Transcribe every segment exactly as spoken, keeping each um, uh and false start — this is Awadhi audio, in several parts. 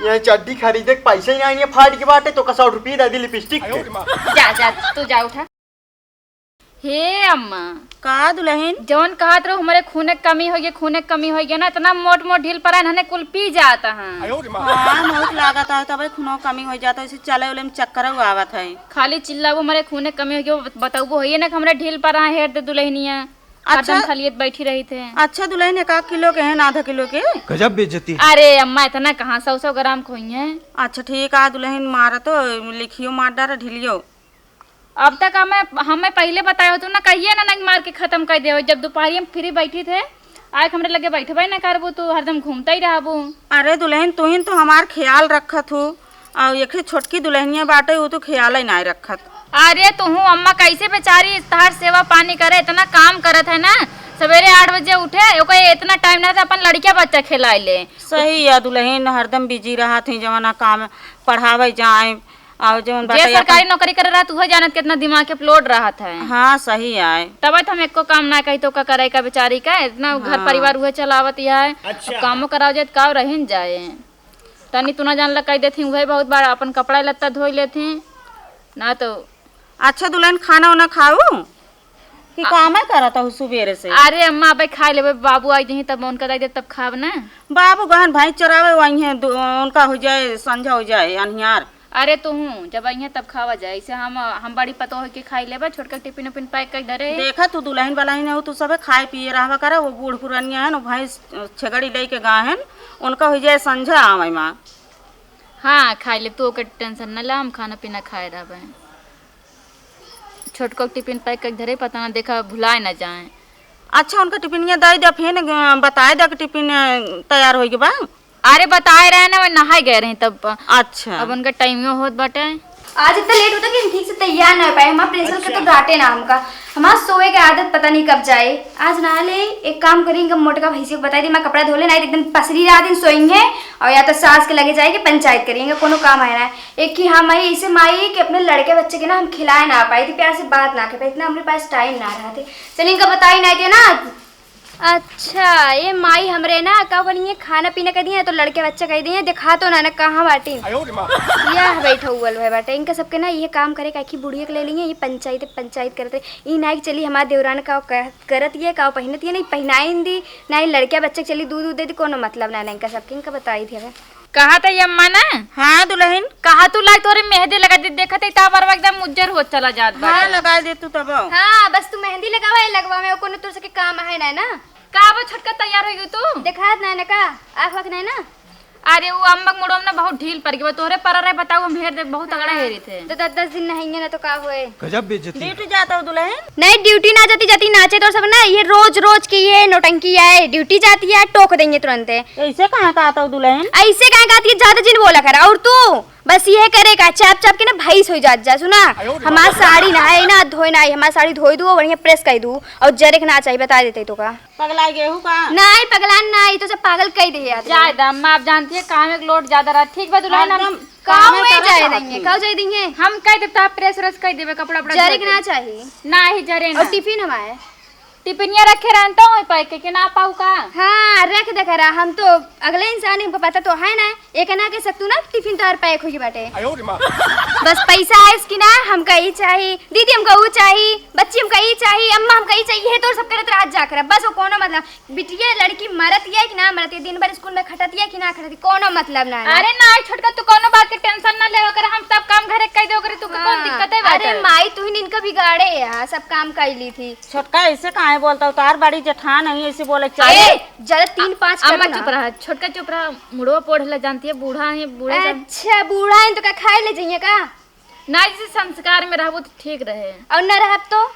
ये चड्डी खरीदे के पैसे ही नहीं है, फाट के बाटे, तो का सौ रुपये दे दी लिपस्टिक के। जा, जा, तू जा उठा। हे अम्मा। का दुलहिन? जवन कहत रहो, हमरे खूने के कमी होइ गै, खूने के कमी होइ गै ना, इतना मोट मोट ढील परा इन्हने कुल पी जात हैं। हाँ, बहुत लागत है, तबे खूनो कमी होइ जात है, इसे चले उले में चक्कर आवत है। खाली चिल्लाबो, हमरे खूने के कमी होइ गै, बतउबो होइए ना कि हमरे ढील परा हेर दे दुलहिनिया। अच्छा। हरदम खलियत बैठी रही थे। अच्छा दुलहिन, एक आध किलो के है ना, आधा किलो के? गजब बेइज्जती। अरे अम्मा, इतना कहाँ, सौ सौ ग्राम के होइहैं। अच्छा ठीक आ दुलहिन, मारा तो लिखियो मार डारा ढिलियो। अब तक हमें, हमें पहिले बताए होतू ना, कहिए ना, नहीं मार के खतम कर दे। जब दुपहरिया में free बैठी थे, आए के हमरे लगे बैठबे ना करबू, तू हरदम घूमता ही रहबू। अरे दुलहिन, तू ही तो हमार ख्याल रखत हू, और एक ही छोटकी दुलहिनिया बाटे, वो तो ख्याल ही ना रखत। अरे तुहू अम्मा कैसे बेचारी तहार सेवा पानी करे, इतना काम करत है ना, सवेरे आठ बजे उठे, ओके इतना time ना रहता अपन लड़किया बच्चा खिलाए ले। सही है दुलहिन, हरदम busy रहत है, जवना काम पढ़ावे जाए, और जवन जे बाटे सरकारी अपन नौकरी करे रहत, उहो जानत कितना दिमाग के upload रहत है। हाँ, सही आए। तब तो हम एको काम ना कही तो का करे का बेचारी का, इतना घर हाँ। परिवार उहे चलावत है। अच्छा। अब कामो कराओ जाए तो का रहिन जाए। तनी तू ना जान ला कह देती, उहे बहुत बार अपन कपड़ा लत्ता धोई लेती, ना तो। अच्छा दुलहिन, खाना उना खाऊ? कि आ- कामे करत हूँ सुबेरे से? अरे अम्मा, अबे खाए लेबे, बाबू आई जहीं तब उनका दे दे, तब खाब ना। बाबू गहन भैंस चरावे वही है, दु-, उनका हो जाए, संझा हो जाए, अन्हियार। अरे तू हूँ, जब आई है तब खावा जाए, इसे हम, हम बड़ी पतोह के खाई लेबे, छोटका टिफिन उफिन pack कर धरे। देखा तू दुलहिन बलहिन हो, तू सबे खाए पिए रहबा करा, वो बूढ़ पुरनिया है ना, भैंस छेगड़ी लेके गा है, उनका हो जाए संझा आवे माँ। हाँ, खाई ले, तू ओकर tension न ला, हम खाना पीना खाए रहबे। छोटको टिफिन pack कर धरे, पता ना देखा भुलाए ना जाए। अच्छा, उनका टिफिनिया दे दे, फिर, अ, बताए दे कि टिफिन, अ, तैयार होइ गए बा। अरे बताए रहे ना, वह नहाए गए रही तब। अच्छा। अब उनका टाइम होत बाटे। आज इतना लेट होता कि हम ठीक से तैयार ना हो पाए। हमारे प्रिंसिपल के तो अच्छा। डांटे ना हमका। हमार सोए के आदत पता नहीं कब जाए। आज नहा ले, एक काम करी, इनका मोटका भैंसी को बताई दी, मैं कपड़ा धो ले, नहीं तो एकदम पसरी रात दिन सोएंगे और या तो सास के लगे जाएंगे, पंचायत करेंगे, कोनो काम है ना। एक ही हम आई, इसे माई कि अपने लड़के बच्चे के ना हम खिलाए ना पाए थे, प्यार से बात ना कर पाए, इतना हमरे पास टाइम ना रहा थे। चल इनका बताई ना थे ना। अच्छा, ये माई हमरे ना का बनी है, खाना पीना कर दिए तो लड़के बच्चे कह दिए, देखा तो ना, ना कहाँ बाटी। आयो रे माँ। यह बैठा हुआ है बाटे, इनका सबके ना ये काम करे, काहे कि बुढ़िया के ले लिए, ये पंचायत पंचायत करते, ई ना कि चली हमार देवरान का कह करत ये का पहिनत ये नहीं पहिनाइन दी, ना ही लड़किया बच्चे के चली दूध दूध दे दी, कोनो मतलब ना, ना इनका सबके, इनका बताई थी हमें। कहा था ये अम्मा ना? हाँ दुलहिन। कहा तू लाग तोरे मेहंदी लगा दी, देखत ही तापर एकदम उज्जर हो चला जात हाँ बाटे। लगा दे तू तब। हाँ बस तू मेहंदी लगावा, ये लगवा में कोनो तोर सके काम है ना, ना? का वो छोटका तैयार हो गई तू? देखात ना, ना का? आँख वाख नहीं ना? अरे, वो अम्मा के मुड़वा में ना बहुत ढील पड़ गई बा। तोहरे परा रहे, बताओ, हम हेर दे, बहुत तगड़ा हाँ। हेरी थे। तो दस, दस दिन नहाएंगे ना तो का होए? गजब बेइज्जती। ड्यूटी जाता हो दुलहिन? नहीं, ड्यूटी ना जाती, जाती नाचे तो सब ना, ये रोज, रोज की ये नौटंकी है, ड्यूटी जाती है, टोक देंगे तुरंते। ऐसे कहाँ कहत हो दुलहिन? ऐसे कहाँ कहती है, ज्यादा जिन बोला कर। और तू बस ये करे का, चाप चाप के ना भैंस हो जात जा, सुना? आयो रे हमार बाप। साड़ी ना है ना, धोए ना है, हमार साड़ी धोए दू, बढ़िया प्रेस कर दू, और जरे के ना चाहिए, बता देते तो का। पगला गेहूं का? नहीं, पगला नहीं, तो सब पागल कह दे यार। जाए दा अम्मा, आप जानती है काम एक लोड ज्यादा रहा। ठीक बा दुलहिन, हम एकदम का काम हुए में जाए करत देंगे, रहती। का जाए देंगे? हम कह देता, प्रेस व्रेस कह देबे, कपड़ा उपड़ा जरे धो के ना दे। चाहिए। ना ही जरे और ना। टिफिन हमारे? टिफिनिया रखे रहन तो वहीं पैक के ना पाऊ का? हाँ, रख दे करा, हम तो अगले इंसान, हमको पता तो है ना। एक ना के सत्तू ना टिफिन तोहर पैक होई बाटे। आयो रे माँ। बस पैसा आइस कि ना, हमका ई चाही, दीदी हमका ऊ चाही, बच्ची हमका ई चाही, अम्मा हमका ई चाही, ये तो सब करत रहत जा कर। बस वो कोनो मतलब, बिटिया लड़की मरत ये कि ना मरत ये, दिन भर स्कूल में खटत ये कि ना खटत ये, कोनो मतलब ना है। अरे ना छोटका, तू कोनो बात के टेंशन ना लेवा कर, हम सब काम घरे कह दे करे, तू के कौन हाँ। दिक्कत है अरे बाटे? माई, तू ही इनका बिगाड़े है, सब काम कर ली थी। छोटका ऐसे काहे बोलता हो? तार बड़ी जेठान है, ऐसे बोले के चाहिए। अरे, ज्यादा तीन पाँच अम्मा करो ना। चुप रहा, छोटका चुप रहा, मुड़वा पोढ़ ले जानती है, बूढ़ा है, बूढ़ा जान- अच्छा, बूढ़ा है तो का खाए ले जाइए का? ना, जैसे संस्कार में रहबो तो ठीक रहे। और ना रहब तो?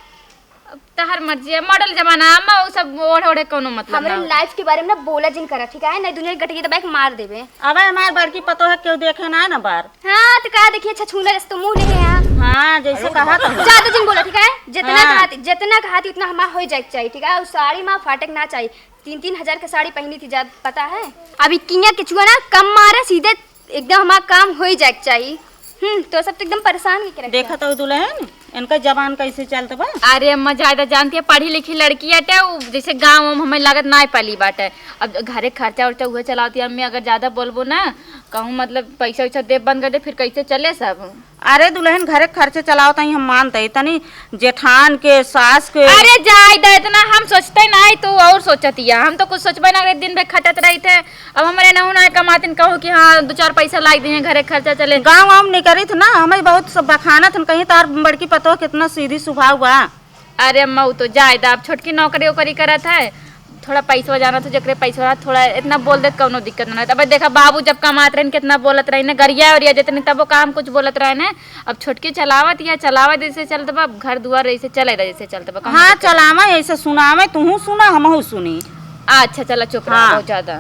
अब तहर मर्जी है, मॉडल जमाना, अम्मा वो सब ओढ़ ओढ़े कोनो मतलब हमरे ना हो। लाइफ के बारे में ना बोला जिन करा, ठीक है? नहीं दुनिया के गटकी दबाए के मार देबे। अबे हमार बड़की पतोह है, केहू देखे ना ना बार। हाँ, तो का देखिए, छछूंदर जैसे तो मुंह लेके यहाँ। हाँ, जैसे कहा था। ज्यादा जिन बोला, ठीक है? जितना हाँ। कहा थी, जितना कहा थी, उतना हमार हो जाए के चाहिए, ठीक है? और साड़ी माँ फाटक ना चाहिए। तीन तीन हजार के साड़ी पहनी थी, जब पता है? अभी किया के चुआ ना कम मारे, सीधे एकदम हमार काम हो ही जाए के चाहिए। हम्म, तो सब तो एकदम परेशान करके रखे। देखा तो दुलहिन, इनका जबान कैसे चलत बा? अरे अम्मा, ज्यादा जानती है, पढ़ी लिखी लड़की हटे, उ जैसे गाँव वाँव हमें लागत ना पली बाटे। अब घरे खर्चा उर्चा उहे चलावती है अम्मी, अगर ज्यादा बोलबो ना, कहूँ मतलब पैसा वैसा देब बंद कर दे, फिर कैसे चले सब? अरे दुल्हन, घरे खर्चे चलावत ही हम मानत ही, तनी जेठान के, सास के। अरे जाए दे, इतना हम सोचते नहीं, तू और सोचती है। हम तो कुछ सोचबे ना करे, दिन भर खटत रही थे। अब हमारे नहु ना कमातिन, कहूँ कि हाँ, दो चार पैसा लाई दिए, घरे खर्चा चले। गाँव वाँव निकरित ना, हमें बहुत सब बखानत हन, कहीं तार बड़की पतोह कितना सीधी स्वभाव बा। अरे अम्मा, उ तो जाए दा, अब छोटकी नौकरी ओकरी करत है, थोड़ा पैसवा जानत हो, जेकरे पैसवा रहत, थोड़ा इतना बोल देत, कौनो दिक्कत ना रहत। अब देखा, बाबू जब कमात रहन, कितना बोलत रहन, गरिया उरिया देत रहन, तबो काम कुछ बोलत रहन। अब छोटकी चलावत या चलावत जैसे चलत बा, घर दुआर जैसे चले दा, जैसे चलत बा, कौनो हाँ, दिक्कत ना। चलावे, ऐसे सुनावे, तुहू सुना, हमहू सुनी। अच्छा, चला, चुप रहा, हाँ। बहुत ज्यादा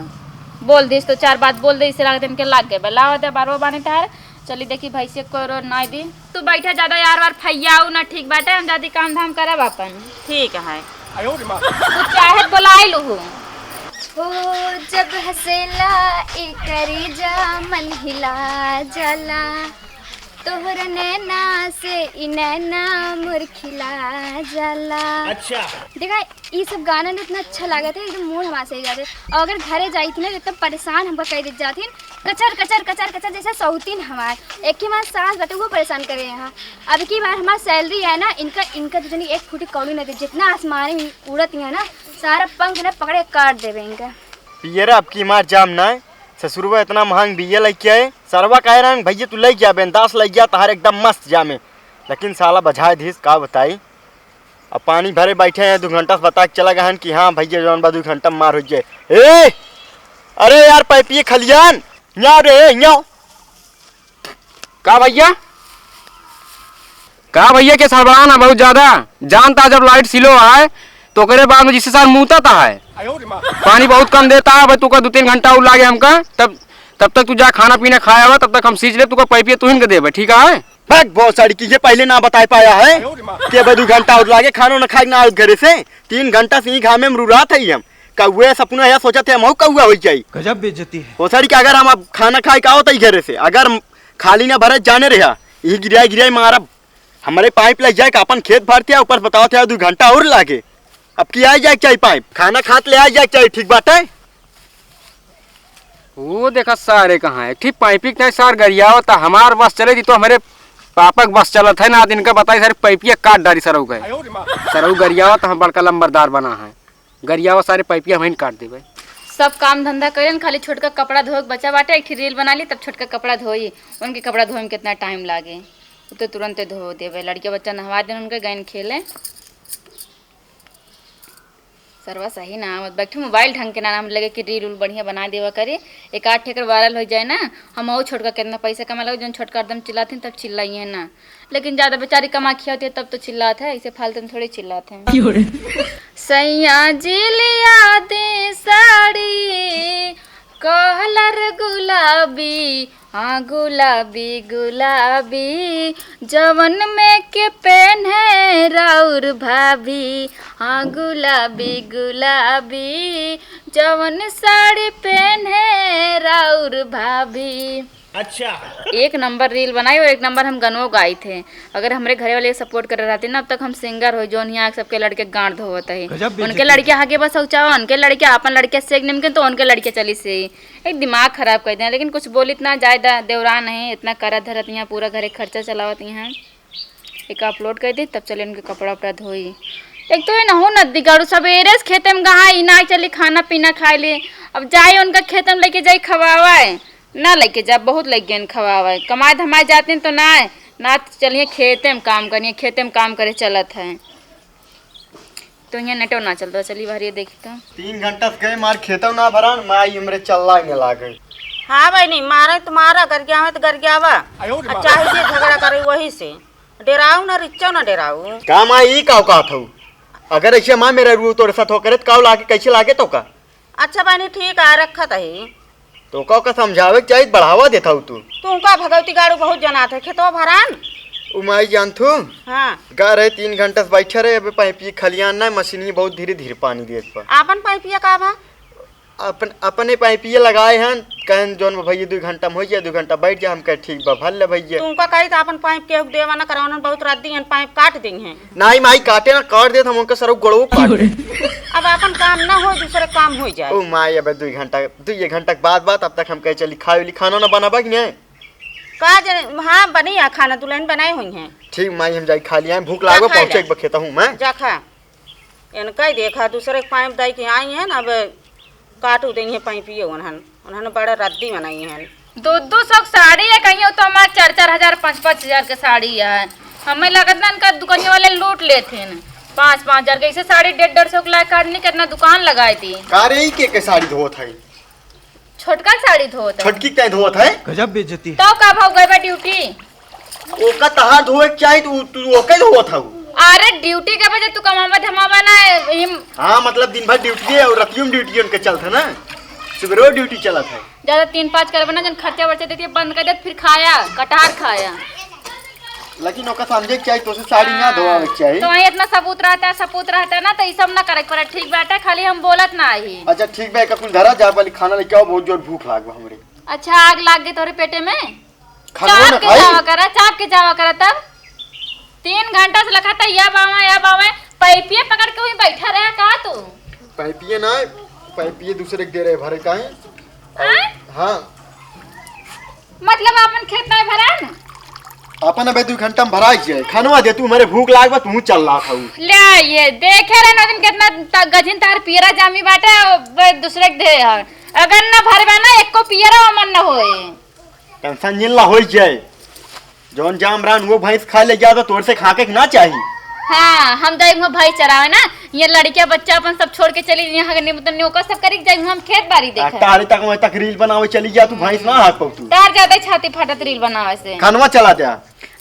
बोल दिस, तो चार बात बोल दे, इसे लागत इनके लाग गए, लावा दे, बारवा बानी तार। चली देखी, भैंसे को रो नाई दी। तू बैठा, ज्यादा यार वार फैयाऊ ना, ठीक बाटे, हम जाती काम धाम करब अपन। ठीक है। तू चाहे बोलाई लू। हो जब हंसेला ए करेजा, मन हिला जाला, तोहर नैना से ई नैना मोर खिला जाला। अच्छा। देखा, ई सब गाना ना इतना अच्छा लागत है, एकदम मूड हमार सही जात है। और अगर घरे जाई थी ना, तो एकदम परेशान हमका कह देत जात ही, कचर, कचर, कचर, कचर, जैसे सौतीन हमार। एक ही हमार सास बाटे, वो परेशान करे यहाँ। अब की बार हमार सैलरी है ना, इनका, इनका तो जनी एक फुटी कौड़ी ना दे, जितना आसमान में उड़त है ना, सारा पंख ना पकड़े काट देवे इनका। पियरा, अब की हमार जाम ना है, ससुरवा इतना महंग बिया लेके आए, सरवा कहे रहन, "भैया तू लेके आ, बिंदास लेके आ, तहार एकदम मस्त जामे।" लेकिन साला बझाए धीस, का बताई। अब पानी भरे बैठे हैं, दो घंटा से बता के चला गए हैं कि हाँ भैया, जौन बा दो घंटा में मार हो जाए। ए, अरे यार, पैपिए खलियान, यहाँ रे, यहाँ। का भैया? का भैया के सरबराह ना बहुत ज्यादा? जानता जब लाइट स्लो है, तो ओकरे बाद में जिससे सार मूतता है। पानी बहुत कम देता है, भाई, तू का दो तीन घंटा और लागे हमका, तब, तब तक तू जा खाना पीना खाया हुआ, तब तक हम सींच ले, तू का पैपिया तू ही के देबे, ठीक है? भाग बहुत सारी चीजें पहले ना बताए पाया है कि भाई दो घंटा और लागे, खाना ना खाए ना आउत घरे से, तीन घंटा से ही घामे में रुरात है हम। कौए सपना या सोचत है, हम कौआ हो जाई। गजब बेइज्जती है। हो सारी कि अगर हम अब खाना खाए का होता ही घरे से, अगर खाली ना भरत जाने रहा, यही गिराई गिराई मारब। हमरे पाइप ले जाए का अपन खेत भरते हैं, ऊपर बताओ थे दो घंटा और लागे। अब की आ जाए चाहिए पाइप, खाना खात ले आ जाए चाहिए, ठीक बात है। वो देखा सारे कहाँ है, ठीक पाइपिक नहीं सार गरियावत, हमार बस चले थी तो हमारे पापक बस चलत है ना, इनका बताई सारे पाइपिया काट डारी सरऊ गए। सरऊ गरियावत हम बड़का लंबरदार बना है। गरियावा सारे पाइपिया वहीं काट देबे। सब काम धंधा करेन, खाली छोटका कपड़ा धोए के बचा बाटे। एक ठे रील बना ली, तब छोटका कपड़ा धोई। उनके कपड़ा धोए में कितना टाइम लागे, उ तो तुरंते धो देबे। लड़किया बच्चा नहवा देन, उनके गैन खेले। सरवा सही ना आवत, बैठे मोबाइल ढंग के ना नाम लगे कि रील उल बढ़िया बना देवा करे। एक आध ठेकर वायरल हो जाए ना, हम और छोटका कितना पैसा कमा लगे, जौन छोटका एकदम चिल्लाते हैं, तब चिल्लाइए ना। लेकिन ज्यादा बेचारी कमा खिया होती है, तब तो चिल्लात है, ऐसे फालतू में थोड़ी चिल्लात है। क्यों रे? सैया जी लिया दे साड़ी, कलर गुलाबी, हाँ गुलाबी गुलाबी, जवन में के पहने राउर भाभी, हाँ गुलाबी गुलाबी, जवन साड़ी पहने राउर भाभी। अच्छा। एक नंबर रील बनाई और एक नंबर हम गनो गाई थे। अगर हमरे घरे वाले सपोर्ट करे रहते ना, अब तक हम सिंगर हो, जौन यहाँ सबके लड़के गांड धोवत है। गजब बेइज्जती। उनके लड़के आगे बस शौचावा, उनके लड़के अपन लड़के से एक निमके, तो उनके लड़के चली से एक दिमाग खराब कर दें। लेकिन कुछ बोलित ना जाए दा, देवरान है, इतना करा धरत यहाँ, पूरा घरे खर्चा चलावत यहाँ। एक अपलोड कर दी, तब चले उनके कपड़ा उपड़ा धोई। एक तो ये ना हो नदी गाड़ू, सवेरे से खेते में गहा, ई ना चली खाना पीना खाए ले। अब जाए उनका खेते में लेके जाई खवावाए, ना लेके जा, बहुत लग गए खवावाए। कमाए धमाए जाते हैं तो ना, ना चलिए खेते में काम करिए, खेते में काम करे चलत है। तो यहाँ नेटो ना चलता, चली बाहर ये देखी तो। तीन घंटा से गए मार खेतव ना भरान, माई हमरे चल्ला में लागे। हाँ बहनी, मारे तो मारा, गरियावे तो गरियावा। आयो रे आ माँ। चाहे जे झगड़ा करे वही से। डेराऊ ना, रिच्चो ना डेराऊ। का माँ ई का कहत हऊ? अगर ऐसे माँ मेरा रू तोरे साथ हो करे तो का लागे, कैसे लागे तो का? अच्छा बहनी, ठीक है, रखत ही। तो का, का समझावे के चाहिए, बढ़ावा देत हऊ तू। तू का भगवती गाड़ू बहुत जनात है, खेतवा भरान। उ माई जान थू? हाँ। गा रहे तीन घंटा से बैठे रहे, अबे पाइपिया खलियान ना, मशीनिया बहुत धीरे धीरे पानी देत बा। आपन पाइपिया का बा? अपन, अपने पाइपिए लगाए हन, कहन जौन बा भइया, दुइ घंटा में होइ जाए, दुइ घंटा बैठ जाए। हम कहे, "ठीक बा, भर ले भइया।" तुमका कही त अपन पाइप केहू के देवा ना करवा, उन्हन बहुत रद्दी हन, पाइप काट देइहैं। नाहीं माई, काटे ना, काट देत हम उनका सरऊ गोड़वो काट दे। अब अपन काम ना हो, दूसरे काम होइ जाए। ओ माई, अब दुइ घंटा, दुइ एक घंटा के बाद, बाद, तब तक हम कहे चली खाए उली, खाना ना बनाबा कि नहीं? का जने, हाँ, बनी है खाना, दुल्हन बनाए हुई हैं। ठीक माई, हम जाई खा लिया, भूख जा लागो, खा पहुँचे ले। एक बखेता हूँ मैं। जा खा। इनका ही देखा, दूसरे के पाइप दाई के आई हैं, अब काटू देइहैं पाइपिए उन्हन, उन्हन बड़ा रद्दी बनाई हैं। दो दो सौ के साड़ी है, कहियो तो हमार चार चार हजार, पाँच पाँच हजार के साड़ी है। हमें लगत ना इनका दुकानिया वाले लूट लेथिन। पाँच पाँच हजार के ऐसे साड़ी डेढ़ डेढ़ सौ के लायक आदमी कितना दुकान लगाई थी। का रे, ई के, के साड़ी धोत है? छोटका के साड़ी धोत है। छोटकी के धोत है? गजब बेइज्जती। तो का भाव गए बा ड्यूटी? ओका तहार धोए के चाही, तू, तू ओके धोत हऊ। अरे ड्यूटी के वजह तू कमावा धमावा ना, हिम हाँ, मतलब दिन भर ड्यूटी है और रतियों में ड्यूटी उनके चलत है ना, सुबह ड्यूटी चलत है। ज्यादा तीन पाँच करबे ना, जन खर्चा वर्चा देती बंद कर दे, फिर खाया, कटहर खाया। लेकिन ओका समझे के चाही, तोसे साड़ी ना धोआवे के चाही। तो वहीं इतना सबूत रहता है, सपूत रहता है ना, तो ई सब ना करे के पड़े, ठीक बाटे, खाली हम बोलत ना ही। अच्छा ठीक बा, एका कुल धरा जा, पहले खाना लेके आओ, बहुत जोर भूख लाग बा हमरे। अच्छा, आग लाग गई तोरे पेटे में? खाना चाप ना के खाई? जावा करा, चाप के जावा करा तब। तीन घंटा से लखा था, या बावा, या बावा, पाइपिए पकड़ के वहीं बैठा रहा का तू? पाइपिए ना, पाइपिए दूसरे के दे रहे भरे काहे? आय? हाँ। मतलब अपन खेत नहीं भरन? अपन अबे दू घंटा में भराई जाए। खानवा दे तू, मेरे भूख लाग बा, तू चल रहा था। ले ये, देखे रहे ना दिन कितना त-, गजिन तार पियरा जामी बाटे, अब दूसरे के दे है। अगर ना भरबे ना, एको पियरा अमन न होए। टेंशन जिन ला होई जाए। जौन जाम रहन वो भैंस खा ले जाए तो तोर से खा के ना चाही। हाँ, हम जाई हुआं भैंस चरावे ना। ये लड़किया बच्चा अपन सब छोड़ के चली, यहाँ के निमतन न्योका सब करी जाई, हम खेत बाड़ी आ, देखे। तारे तक वहीं तक रील बनावे चली जा तू, भैंस ना हाथ पाऊ तू। तार ज्यादा छाती फाटत रील बनावे से। खानवा चला दे।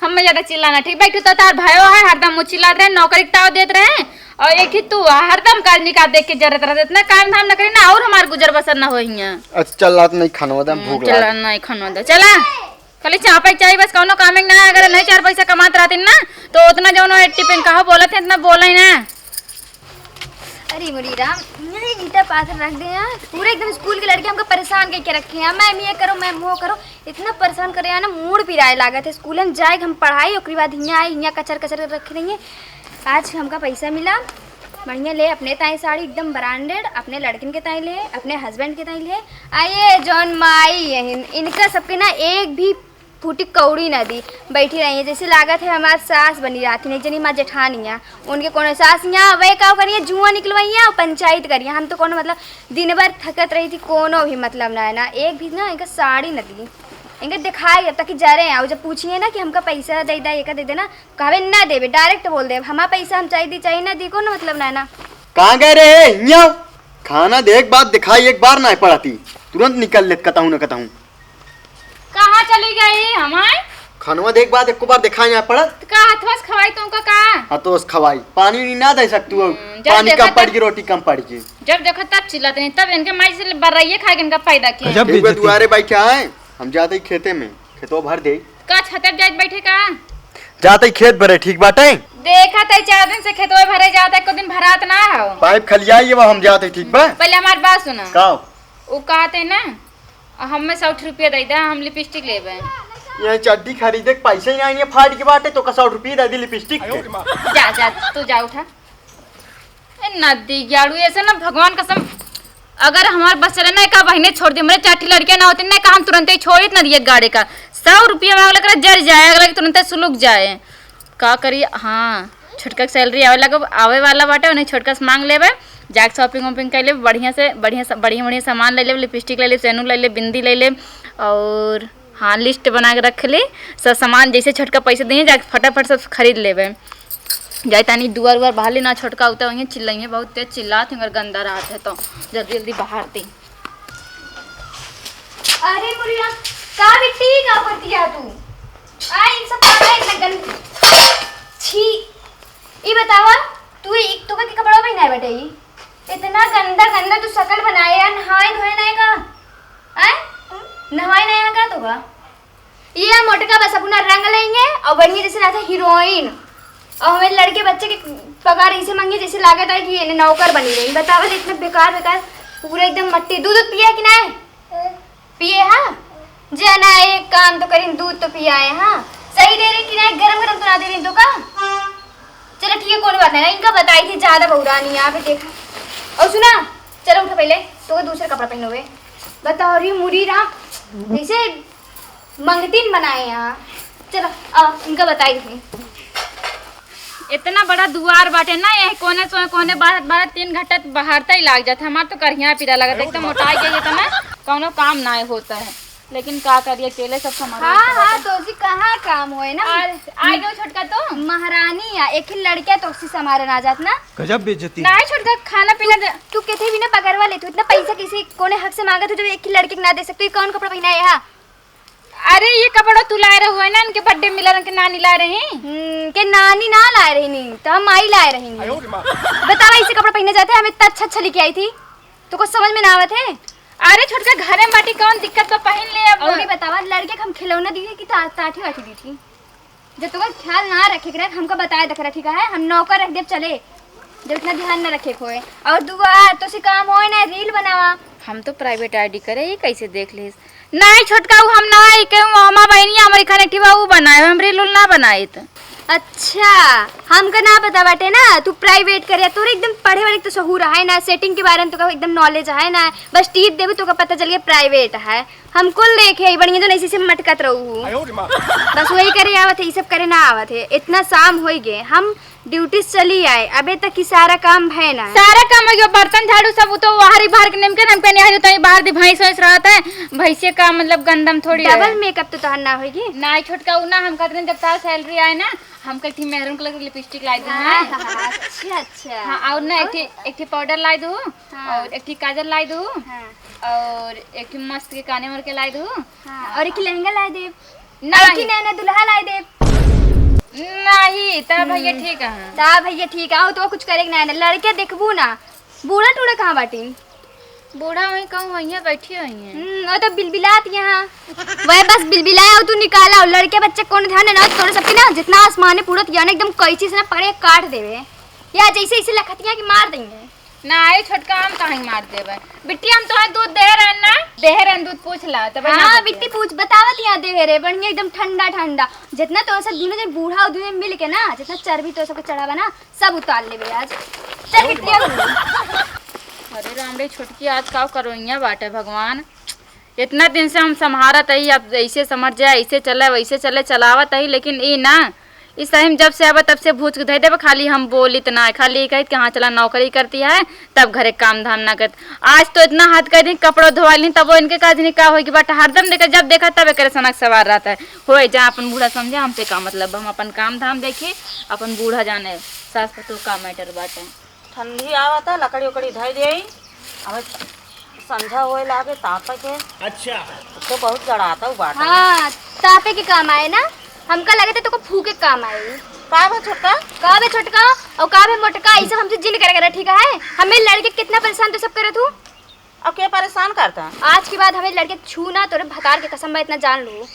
हम में ज्यादा चिल्लाना ठीक, बैठू तो तार भायो है, हरदम वो चिल्लात रहे, नौकरी के ताव देत रहे, और एक ही तू हरदम काज निकाल देख के जरत रहत, इतना काम धाम न करी ना, और हमार गुजर बसर ना होई हियां। अच्छा चल, रात नहीं खानवा दे, हम्म, भूख चला लाग। नहीं खानवा दे, चला। खाली चापे चाही बस, कौनो काम ना, अगर नहीं चार पैसा कमात रहती ना, तो उतना जौन है टिफिन कहो बोलत है, इतना बोला ही ना। अरे मुरी राम, यही ईंटा पाथर रख दे हैं। पूरे एकदम स्कूल के लड़के हमको परेशान करके रखे हैं, मैम ये करो, मैम वो करो, इतना परेशान करे हैं ना, मूड पिराए लागत है। स्कूल में जाए हम पढ़ाई, ओकरी बाद हियाँ आए, हियाँ कचर कचर कर रखे रहिए। आज हमका पैसा मिला, बढ़िया ले अपने ताई साड़ी एकदम ब्रांडेड, अपने लड़किन के ताई ले, अपने हस्बैंड के ताई ले। आ ये जौन माई है, इनका सबके ना एक भी फूटी कौड़ी ना दी, बैठी रही है। जैसे लागत है हमार सास बनी रहती, नहीं जनी हमार जेठानिया, उनके कोनो सास यहाँ वह का करिए, जुआ निकलवाइए और पंचायत करिए। हम तो कोनो मतलब दिन भर थकत रही थी, कोनो भी मतलब ना है ना, एक भी ना इनका साड़ी ना दी, इनका दिखाई अब तक जरे हैं। और जब पूछिए ना कि हमका पैसा दे दे, एक दे देना, कहवे ना देवे, डायरेक्ट बोल दे, हमार पैसा हम चाहे दी चाहे ना दी, कोनो मतलब ना है ना। कहाँ गए रहे? हियाँ खाना देख बाद दिखाई एक बार ना पड़ती, तुरंत निकल लेत कतहूँ न कतहूँ। कहाँ चली गई हमार? खनवा देख बाद एको बार दिखाई ना पड़त। तो का हथवा से खवाई तुमका का? हाँ तो उस खवाई, पानी नहीं ना दे सकतू हो। हम्म, जब पानी देखा कम पड़ तब, गई, रोटी कम पड़ गई। जब देखा तब चिल्लाते नहीं, तब इनके माई से बर्राइये खा के इनका पैदा किया। गजब एक बार बेइज्जती। दुआरे बैठा है, हम जाते ही खेते में, खेतवा भर दे। का छतप जाए बैठे का? जाते ही खेत भरे, ठीक बाटे। देखा तई चार दिन से खेतवा भरे जाता, एको दिन भरात ना हो। पाइप खलियाई, अब हम जाते, ठीक बा? पहले हमार बात सुना। का? उ कहते ना, आ, हमें सौ रुपया दे दे, हम लिपस्टिक लेबे। ये चड्डी खरीदे के पैसे ही नहीं है, फाट के बाटे, तो का सौ रुपया दे दी लिपस्टिक के? जा, जा, तू जा उठा। ए, नदी ग्याड़ू, ऐसे ना भगवान कसम, अगर हमार बस चले ना, का बहिने छोड़ दे, मेरे चार ठी लड़कियां ना होती ना, का हम तुरंते ही छोड़ित ना दिए गाड़ी का। सौ रुपया मांग लेकर जर जाए, अगला के तुरंते सुलुक जाए। का करी? हाँ, छोटका के सैलरी आवे लगे, आवे वाला बाटे, उन्हें छोटका से मांग लेबे, जाके शॉपिंग वॉपिंग कर लेबे, बढ़िया से, बढ़िया सा, बढ़िया, बढ़िया सामान ले लेबे, लिपस्टिक ले लेबे, सेनू ले लेबे, बिंदी ले लेबे, और हाँ, लिस्ट बना के रख ली, सब सामान जैसे छोटका पैसे दिए, जाके फटाफट सब खरीद लेबे। जाए तानी दुआर उआर बहार ली ना, छोटका उतर वहीं चिल्लाइए, बहुत तेज चिल्लात हैं, अगर गंदा रहत है तो जल्दी जल्दी बहार दी। अरे मुरिया, का बिट्टी का करती है तू? आ, इन सब का है इतना गंद-, छी। ई बतावा, तू ई तोका के कपड़ा पहनाए बटे ई? इतना गंदा गंदा तू शकल बनाए यार, नहाए धोए ना का? आए? नहाए ना का तोका? ये मोटका बस अपना रंग लेंगे और बढ़िया जैसे रहता हीरोइन। और हमें लड़के बच्चे के पगार ऐसे मांगे जैसे लागत है कि ये नौकर बनी रही। बतावा ले इतना बेकार बेकार पूरा एकदम मट्टी। दूध, दूध पिया कि नाहीं? पिए हा? जे ना, एक काम तो करीन, दूध तो पियाए हा। सही दे रही कि नाहीं? गरम गरम तो ना दे रही तो का? चलो ठीक है, कोई बात नहीं, इनका बताई थी, ज्यादा बौरानी यहाँ पे देखा। और सुना, चलो उठो पहले, तो दूसरे कपड़ा पहनो हुए। बताओ रे मुरी राम, जैसे मंगतीन बनाए यहाँ। चलो, आओ, इनका बताई थी। इतना बड़ा दुआर बाटे ना, यही कोने से कोने बाहर, बाहर तीन घंटा बाहर तक लाग जाता। हमार तो करिया पीरा लगता, एकदम मोटाई गई इतना, कौनो काम ना होता है। लेकिन का करिए, अकेले सब संभालना हाँ, पड़ता हाँ, है। तो उसी कहाँ काम होए ना। आ, आ गयो छोटका तो। महारानी या एक ही लड़के तो उसी संभाले ना जात ना। गजब बेइज्जती। ना छोटका, खाना पीना दे। तू कहते भी ना बगरवा ले, तू इतना पैसा किसी कोने हक से मांगा, तू जब एक ही लड़के के ना दे सकते, कौन कपड़ा पहना है यहाँ? अरे, ये कपड़ा तू लाए रहो है ना, इनके बर्थडे मिला, इनके नानी लाए रही। हम्म, के नानी ना लाए रही नी, तो हम माई लाए रही नी। बतावा, इसे कपड़ा पहने जाते, हमें इतना अच्छा अच्छा लेके आई थी, तो कुछ समझ में ना आवत है। अरे छोटका, घरे में बाटी, कौन दिक्कत बा, पहन ले अब। और ये बतावा, लड़के के हम खिलौना दिए कि ता-, टाठी वाठी दी थी? जब तोका ख्याल ना रखे के रहे, हमका बताए देख रहा, ठीक है? हम नौकर रख देब चले, जब इतना ध्यान ना रखे के होए। और दुआ, तो से काम होए ना, रील बनावा। हम तो प्राइवेट आईडी करे, ये कैसे देख लेस? नहीं छोटका, उ हम ना, ई के मामा बहनिया हमारी खाने ठिवा उ बनाए, हम रील उल ना बनाइत। अच्छा, हमका ना पता बाटे ना, तू प्राइवेट करे, तोरे एकदम पढ़े वाले तो सहूर है ना, सेटिंग के बारे में तो एकदम नॉलेज है ना, बस टीप देबू तो का पता चल गया प्राइवेट है। हम कुल देखे ही बढ़िया, जो नहीं से मटकत रहू। बस वही करे आवत है, ई सब करे ना आवत है। इतना शाम होई गए, हम ड्यूटी से चली आए, अबे तक की सारा काम भय ना। सारा काम हो गया, बर्तन झाड़ू सब, उ तो बाहर ही बाहर के नेमके नेमके निहारी, उतनी बाहर दी भैंस वैंस रहत है, भैंसे का मतलब गंदम थोड़ी है। डबल मेकअप तो तोहर ना होई। ना छोटका, उ ना, हम कहते हैं जब तार सैलरी आए ना, हमका एक ठी मैरून कलर की लिपस्टिक लाई दू। हाँ, हाँ, हाँ, अच्छा, अच्छा। हाँ, और ना एक ठी, एक ठी पाउडर लाई दू, हाँ। और एक ठी काजल लाई दू, हाँ। और एक ठी मस्त के काने मोर के लाई दू। हाँ, और एक ठी लहंगा लाई दे। नहीं। और एक ठी नया नया दुल्हा लाई दे। नहीं, ता भैया हम्म। ठीक है। ता भैया ठीक है, तो कुछ करे के ना है ना, लड़के देखबू ना, बूढ़ा टूढ़ा कहाँ बाटी? बूढ़ा वहीं कहूँ वहीं बैठी हुई है। हम्म, वो तो बिलबिलात यहाँ। वह बस बिलबिलाए और तू निकाला, और लड़के बच्चे कौन ध्यान देना, तोरे सबके ना जितना आसमान है पूरा यानी एकदम कैंची से ना पकड़े काट देवे। या जैसे इसे लखतिया की मार देंगे। ना आई छोटका, हम काहे मार देवे? बिट्टी, हम तोहे दूध दे रहे ना? दे रहे दूध, पूछ ला, तब ना हाँ, बोलते। बिट्टी पूछ, बतावत यहाँ देवे रे, बढ़िया एकदम ठंडा ठंडा। जितना तो सब दोनों जन बूढ़ा और दोनों मिल के ना, जितना चर्बी तो सबके चढ़ावा ना, सब उतार लेबे आज। चल बिट्टी, अब। अरे राम रे, छोटकी आज का करोइया बाटे भगवान। इतना दिन से हम संभारत हई, अब ऐसे समझ जाए, ऐसे चले, वैसे चले, चलावत हई, लेकिन ई ना, ई सही में जब से आवे तब से भूज के धइ देबे। खाली हम बोलित ना, खाली ई कहित कि हाँ चला नौकरी करती है, तब घरे काम धाम ना करत। आज तो इतना हाथ कह दी, कपड़ा धोवा ली, तब वो इनके का जनी का होई कि बट हरदम देखे, जब देखा तब एकरे सनक सवार रहता है। होए जा अपन बूढ़ा समझे, हमसे का मतलब, हम अपन काम धाम देखी, अपन बूढ़ा जाने सास पतोह का मैटर बाटे। ठंडी आवता, लकड़ी उकड़ी धई देई। अब संझा होए लागे, तापे के। अच्छा। तो बहुत जड़ाता उ बाटे। हाँ, तापे के काम आए ना, हमका लगे तो तोको फूके के काम आए। का बे छोटका? का बे छोटका? और का बे मोटका? ई सब हमसे जिन करे करे, ठीक है? हमें लड़के कितना परेशान तो सब करत हूँ। अब के परेशान करता? आज के बाद हमें लड़के छू ना, तोरे भतार के कसम बा, इतना जान लू।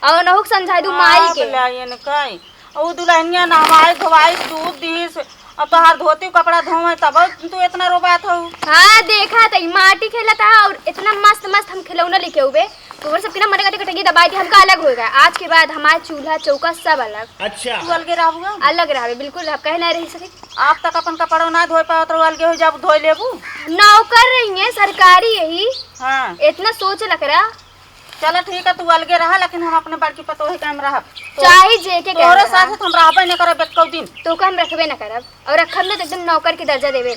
और नहुक समझाई दू माई के। लायन काई। उ दुल्हनिया नहवाई धोवाई, दूध दीस, अब तोहार धोती कपड़ा धोवे, तब तू इतना रोबात हो। हाँ, देखा त ई माटी खेलत है और इतना मस्त मस्त हम खिलौना लेके आउबे, तो ओकर सबके ना मन करते कटंगी दबाई दी, हमका अलग होएगा। आज के बाद हमारे चूल्हा चौका सब अलग। अच्छा। तू अलगे रहबू? अलग रहबे, बिल्कुल रहब, कहे ना रही सके। आप तक अपन कपड़ा ना धोए पावत रहो, अलगे हो जाब, धोए लेबू। नौकर रही है, सरकारी यही। हाँ। इतना सोच लकड़ा। चलो ठीक है, तू अलगे रहा, लेकिन हम अपने बड़की पतोहे के हम रहब। तो चाहे जे के तोहरे कहे साथ रहा। हम रहबे न करब एको दिन। तो का हम रखबे न करब, और रखब न तो एकदम नौकर के दर्जा देबे।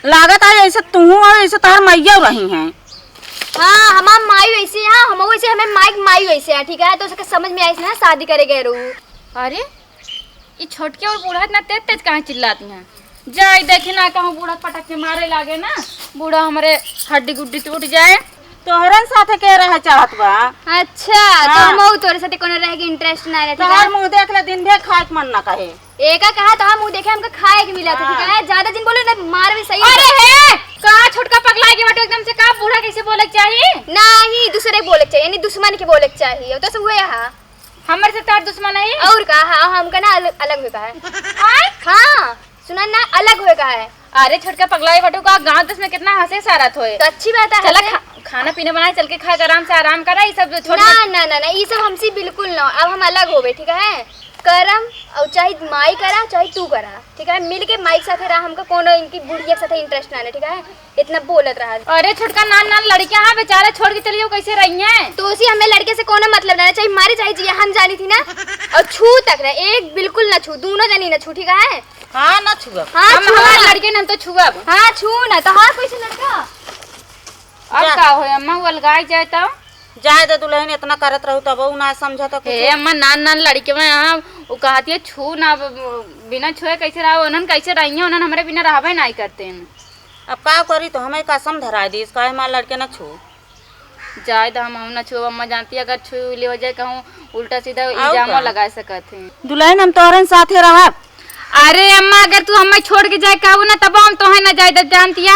लागत है ऐसे तू और ऐसे तोहर मैया रही हैं। हाँ, हमार माई वैसे है, हम वैसे, हमें माई, माई वैसे है, ठीक है, तो उसके समझ में आई ना शादी करे गए रहू। अरे, ई छोटकी और बूढ़ा इतना तेज तेज काहे चिल्लाती हैं? जाई देखी ना, कहूँ बूढ़ा पटक के मारे लागे ना, बूढ़ा हमरे हड्डी गुड्डी टूट जाए। तोहरन साथे के रहे चाहत बा? अच्छा, तो हाँ। हम तोरे साथे कोनो रहे के इंटरेस्ट ना रहे, ठीक है? तोहर मुंह देख ले, दिन भर खाए के मन ना कहे। एका कहा तो हम मुंह देखे, हमका खाए के मिला था, ठीक है? हाँ। ज्यादा जिन बोले ना, मार भी सही। अरे हे, का छोटका पगला के बाटे एकदम से, का बूढ़ा कैसे बोले के चाहिए? नहीं, दूसरे बोले के चाहिए, यानी दुश्मन के बोले के चाहिए, तो सब हुए यहाँ। हमरे से तार दुश्मन है? और का, हाँ, हमका ना अलग, अलग होए का है। आय? हाँ, सुना ना, अलग होए का है। अरे छोटका पगलाई बटू का गाँव देश में कितना हँसे सारत होए। तो अच्छी बात है, चला हँसे। खा-, खाना पीना बनाए, चल के खा के आराम से आराम करा, ई सब छोड़ ना, मत। ना, ना, ना, ई सब हमसे बिल्कुल ना। अब हम अलग होबे, ठीक है? करम, और चाहे माई करा, चाहे तू करा, ठीक है? मिल के माई के साथे रहा, हमका कोनो इनकी बुढ़िया के साथे interest ना है, ठीक है? इतना बोलत रहा। अरे छोटका नान नान लड़कियां हाँ बेचारे छोड़ के चलियो, कैसे रही हैं? तो उसी हमें लड़के से कोनो मतलब ना, चाहे मारे चाहे जिए, हम जानी थी ना। और छू तक ना, एक बिल्कुल ना छू, दोनों जनी ना छू, ठीक है? हाँ, ना छुआ। हाँ, हम छुआ हमारे ना। लड़के न हम तो छुअब। हाँ, छू ना, तो हाँ, कैसे लड़का? अब जा। का होए अम्मा, वो अलगाई जाए तो? जाए दे दुल्हन, इतना करत रहू तब उ ना समझत कुछ। हे अम्मा, नान नान लड़के में यहाँ, वो कहती है, "छू ना, ब-, ब-, बिना छुए कैसे रहो?" उन्हन कैसे रही हैं, उन्हन हमरे बिना रहबे नहीं करते हैं। अब का करी, तो हमें कसम धराए दी, इसका हमारे लड़के ना छू। जाए तो हम, हम ना छुअब, अम्मा जानती है, अगर छू ले हो जाए कहूँ, उल्टा सीधा और इल्जामो का? लगा सकत हैं। दुल्हन, हम तोहरन साथे रहब। अरे अम्मा, अगर तू हमें छोड़ के जाए कहू ना, तब हम तोहे ना जाए देब, जानतिया।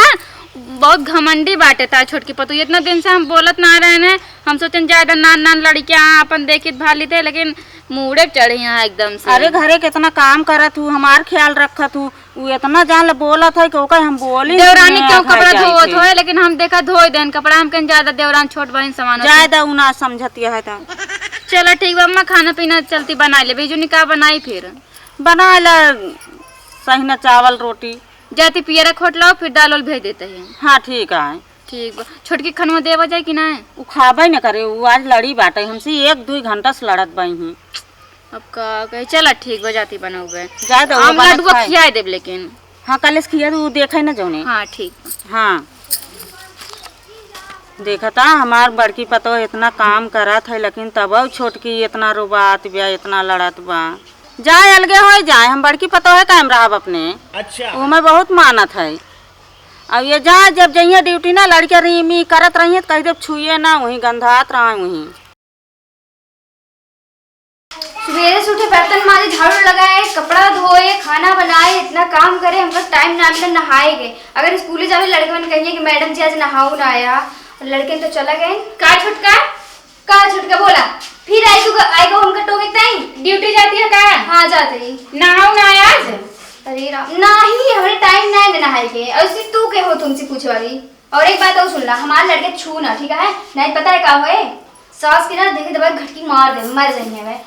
बहुत घमंडी बाटे तार छोटकी पतोह। इतना दिन से हम बोलत ना रहे हैं, हम सोचन जाए द नान नान लड़कियां अपन देखित भालित है, लेकिन मूड़े चढ़ी यहाँ एकदम से। अरे घरे कितना काम करत हूँ, हमार ख्याल रखत हूँ, उ इतना जान ले बोलत है कि ओकर हम बोली देवरानी ना क्यों खाए कपड़ा जाए धोवत थे। होए, लेकिन हम देखा धोए देन कपड़ा, हम कहें ज्यादा देवरान छोट बहिन समान होत जाए है। द उ ना समझतिया है तो। चला ठीक बा अम्मा, खाना पीना चलती बनाई ले। बिजुनी का बनाई फिर? बना ले सहिना चावल रोटी। जाती पियरा खोट लाओ, फिर दाल उल भेज देते हैं। हाँ, ठीक है। ठीक बा। छोटकी खनवा देवा जाए कि ना? उ खाबे न करे, उ आज लड़ी बाटे हमसे, एक दुई घंटा से लड़त बाई ही। अब का कहे, चला ठीक बा, जाती बनाऊबे। जाए दो, हम बना लड्डुआ खाए। खियाए देब लेकिन। हाँ, कल से खिया दे, उ देखे न जौने। हाँ, ठीक बा। हाँ। देखता, हमार बड़की पतोह इतना काम करत है, लेकिन तब छोटकी इतना रोबात बा, इतना लड़त बा। जाए, अलगे होए जाए, हम बड़की पतोह है, कायम रहब अपने। अच्छा। वो हमें बहुत मानत है। अब ये जाए, जब जइहे ड्यूटी ना, लड़के रीमी करत रही है, तो कह देब छुए ना, वहीं गंधात रहा वहीं। सुबेरे से उठे, बर्तन माजे, झाड़ू लगाए, कपड़ा धोए, खाना बनाए, इतना काम करे, हमका टाइम ना मिला नहाए के। अगर स्कूले जावे, लड़के मन कहिए कि मैडम जी आज नहाऊ ना आया, और लड़के तो चला गए। का छोटका? का छोटका बोला? फिर आई तू, आई को हमका टोके ताई? ड्यूटी जाती है का? हाँ, जाते ही। नहाऊ ना आया आज? अरे राम, नहीं, हमरे टाइम ना है नहाए के। और सिर्फ तू के हो तुमसे पूछे वाली? और एक बात और सुन ला, हमार लड़के छू ना, ठीक है? नहीं पता है का होए? सास के ना देखे दबा घटकी मार दे, मर जाइए वे।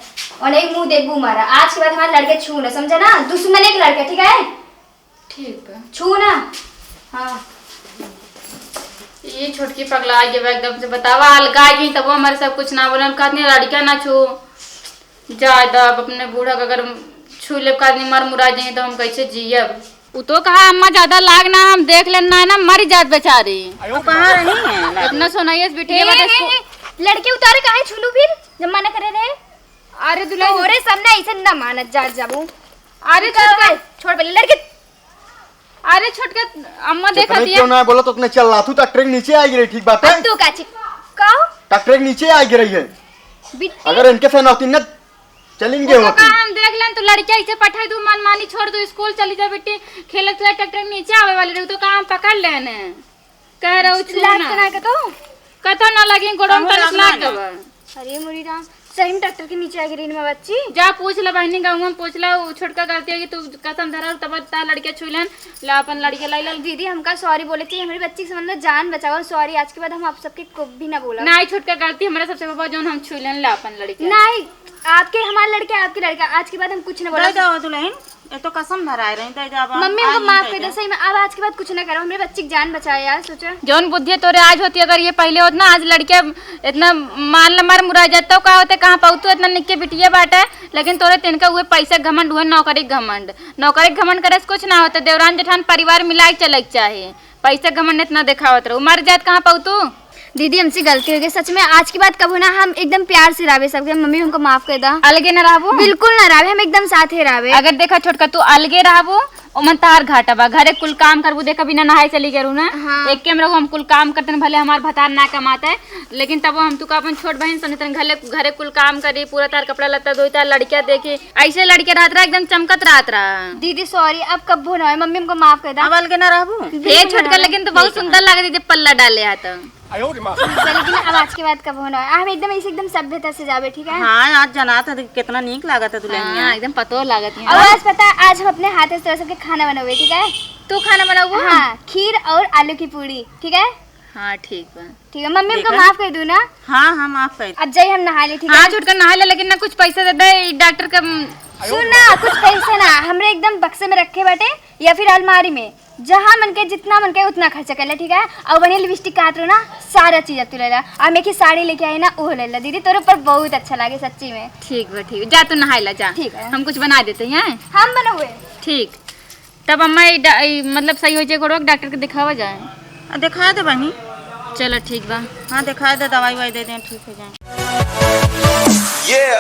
और नहीं मुंह देखबू मारा। आज के बाद हमार लड़के छू ना, समझा ना? दुश्मन एक लड़के, ठीक है? ठीक बा। छू ना। हाँ। ये छोटकी पगला गई बा एकदम से, बतावा, अलगा गई तब हमारे सब कुछ ना बोले, हम कहते हैं लड़का ना छू। जाए द, अब अपने बूढ़ा के अगर छू लेब का आदमी मर मुरा जाए तो हम कैसे जियब? उ तो कहा अम्मा ज्यादा लाग ना, हम देख लेन ना, ना मर जात बेचारी। वो कहाँ रही है? इतना सोनाइए से बिटिया ए, बाटे ए, इसको। ए, लड़के उतारे काहे छुलू फिर जब मना करे रहे? अरे दुल्हन। तोहरे सामने ऐसे ना मानत जात जाबू। अरे छोड़ छोटका। छोड़ पहले लड़के। अरे छोटका, अम्मा देखा जितने दिया। क्यों ना बोलो तो उतने चल रहा तू, तो ट्रेन नीचे आ गिरी, ठीक बात है? अब तू का ची-, का? तो ट्रेन नीचे आ गिरी है। बिट्टी। अगर इनके से ना होती ना, चलेंगे वो तो होती। का हम देख लेन, तू लड़किया इसे पठाई दू, मनमानी छोड़ दू, स्कूल चली जा बेटी, खेलत खेलत ट्रैक्टर नीचे आवे वाली रही, तो का हम पकड़ लेने? कह रहे हो छू लाग ना। तो ना कतो? कतो ना लगी, गोड़ों में तनिक लाग गवा। अरे मोरी राम, सही में ट्रैक्टर के नीचे आ गिरी ना बच्ची। जा पूछ ला बहनी, गाँव में पूछ ला, वो छोटका गलती है कि तू कसम धरा, तब ता लड़किया छू लेन, ला अपन लड़किया लाई लाल। दीदी, हमका सॉरी बोले चाहिए, हमारी बच्ची के समझ लो, जान बचाओ, सॉरी, आज के बाद हम आप सबके को भी ना बोला। नहीं, छोटका गलती हमारा सबसे बाबा, जौन हम छू लेन, ला अपन लड़किया। नहीं, आपके हमारे लड़के, आपके लड़का, आज के बाद हम कुछ ना बोला। दे दो दुल्हन, ये तो कसम धराए रही, दे दे अब। मम्मी, हमको माफ कर दे, सही में, अब आज के बाद कुछ ना करो, हमरे बच्ची की जान बचाए यार, सोचा। जौन बुद्धि तोरे आज होती, अगर ये पहले होत ना, आज लड़के इतना मान ल मर मुरा जाता, का होते, कहाँ पाऊ तू, इतना निक्के बिटिया बाटे, लेकिन तोरे तिनका उहे पैसा घमंड, उहे नौकरी घमंड, नौकरी घमंड करे से कुछ ना होता, देवरान जेठान परिवार मिला के चले के चाही। पैसा घमंड इतना देखावत रहो, मर जात कहाँ पाऊ तू? दीदी, हमसे गलती हो गई, सच में आज के बाद कबो ना हम एकदम प्यार से रहबे सबके, मम्मी हमको माफ कर दा। अलगे ना रहबो? बिल्कुल ना रहबे, हम एकदम साथे रहबे। अगर देखा छोटका, तू अलगे रहबो, ओमन तार घाटा बा, घरे कुल काम करबू, देखा बिना नहाए चली गेलू ना। हाँ। एक कैमरा हम कुल काम करते न, भले हमार भतार ना कमाता है, लेकिन तब हम तुका अपन छोट बहन समझते न, घरे, घरे कुल काम करी, पूरा तार कपड़ा लत्ता धोई, तार लड़किया देखी, ऐसे लड़के रहत रहा, एकदम चमकत रहत रहा। दीदी सॉरी, अब कब्बो ना होए, मम्मी हमको माफ कर दा। अब अलगे ना रहबू? हे बिल्कुल छोटका, ना। लेकिन तू बहुत सुंदर लागत है जब पल्ला डाले आ तो। लेकिन अब आज के बाद कब्बो ना होए, हम एकदम ऐसे एकदम सभ्यता से जाबे, ठीक है? हाँ, आज जनात है, कितना नीक लागत है दुल्हनिया। हाँ, एकदम पतो लागत है। और आज पता है, आज हम अपने हाथ से तोरा सबके खाना बनावे, ठीक है? तू खाना बनाऊ? हाँ, खीर और आलू की पूड़ी, ठीक है? हाँ, ठीक बा। ठीक है, मम्मी हमको देखा? माफ कर दू ना। हाँ, हाँ, माफ कर। अब जाई हम नहा ले, ठीक हाँ, है? छुटका नहा ले, लेकिन ना कुछ पैसा दे दे, ई डॉक्टर का, सुन ना, कुछ पैसे ना, हमरे एकदम बक्से में रखे बाटे या फिर अलमारी में, जहाँ मन के, जितना मन के, उतना खर्चा कर ले, ठीक है? और बढ़िया लिपस्टिक कहत रहो ना, सारा चीज अब तू ले ला। और मैं की साड़ी लेके आई ना, वो ले ला दीदी, तोरे ऊपर बहुत अच्छा लागे सच्ची में। ठीक बा, ठीक, जा तू नहाए ला, जा। ठीक है। हम कुछ बना देते हैं। हम बनौए। ठीक। तब अम्मा, ई डा-, ई मतलब सही हो जाए गोड़वा, डॉक्टर के दिखावा जाए। आ, दिखा दे बहिनी। चलो ठीक बा। हाँ, दिखा दे, दवाई वाई दे दें, ठीक हो जाए। Yeah.